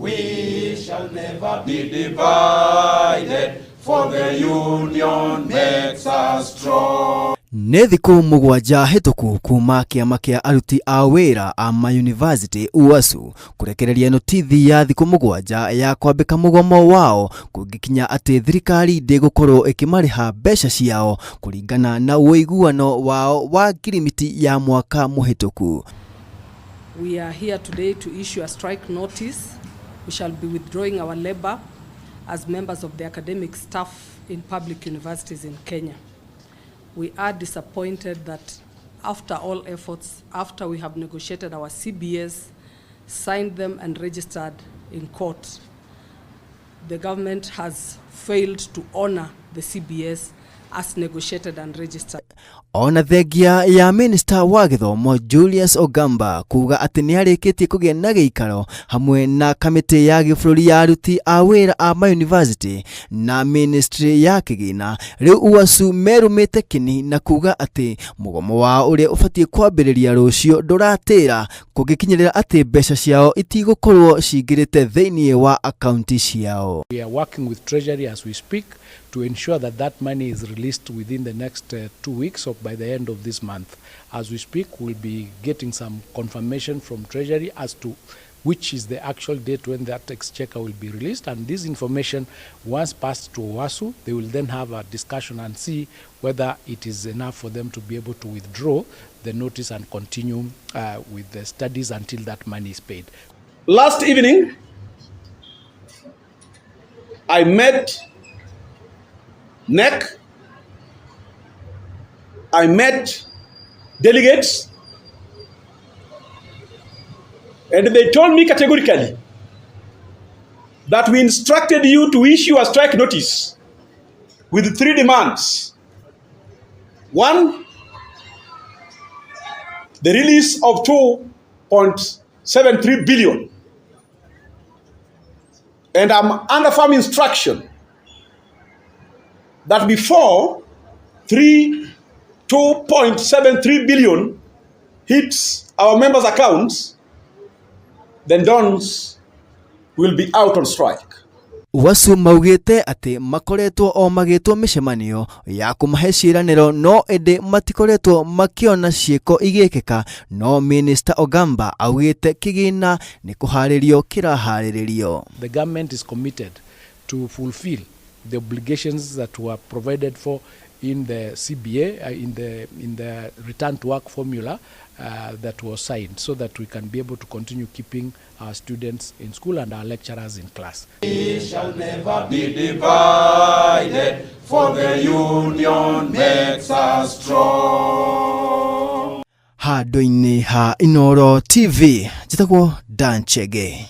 We shall never be divided, for the union makes us strong. Nĩ thikũ 7 hĩtũku kuma kĩama kĩa aruti a wĩra a mayunivasĩtĩ UASU kũrekereria notithi ya thikũ 7 ya kwambĩka mũgomo wao kũngĩkinya atĩ thirikari ndĩgũkorwo ĩkĩmarĩha mbeca ciao kũringana na ũiguano wao wa ngirimiti ya mwaka mũhĩtũku. We are here today to issue a strike notice. We shall be withdrawing our labor as members of the academic staff in public universities in Kenya. We are disappointed that after all efforts, after we have negotiated our CBS, signed them and registered in court, the government has failed to honor the CBS as negotiated and registered. Ona thengia ya minista wa gĩthomo Julius Ogamba kuga atĩ nĩ arĩkĩtie kũgĩa na gĩikaro hamwe na kamĩtĩ ya gĩbũrũri ya aruti a wĩra a mayunivasĩtĩ na ministry ya kĩgĩna, rĩu UASU merũmĩte kĩni na kuga atĩ mũgomo wao ũrĩa ũbatiĩ kwambĩrĩria rũciũ ndũratĩra kũngĩkinyĩrĩra atĩ mbeca ciao itigũkorwo cingĩrĩte thĩinĩ wa akaunti ciao. We are working with Treasury as we speak to ensure that that money is released within the next 2 weeks or by the end of this month. As we speak, we'll be getting some confirmation from Treasury as to which is the actual date when that exchequer will be released. And this information, once passed to UASU, they will then have a discussion and see whether it is enough for them to be able to withdraw the notice and continue with the studies until that money is paid. Last evening, I met KNEC, I met delegates, and they told me categorically that we instructed you to issue a strike notice with three demands. One, the release of 2.73 billion. And I'm under firm instruction that before 3 2.73 billion hits our members' accounts, then dons will be out on strike. UASU maugĩte atĩ makoretwo o magĩtwo mĩcemanio ya kũmahe ciĩranĩro, no ĩndĩ matikoretwo makĩona ciĩko igĩkĩka, no Minista Ogamba augĩte kĩgĩna nĩ kũharĩrio kĩraharĩrĩrio. The government is committed to fulfill the obligations that were provided for in the CBA, in the return to work formula that was signed, so that we can be able to continue keeping our students in school and our lecturers in class. We shall never be divided, for the union makes us strong. Handũ-inĩ ha Inooro TV, njĩtagwo Dan Chege.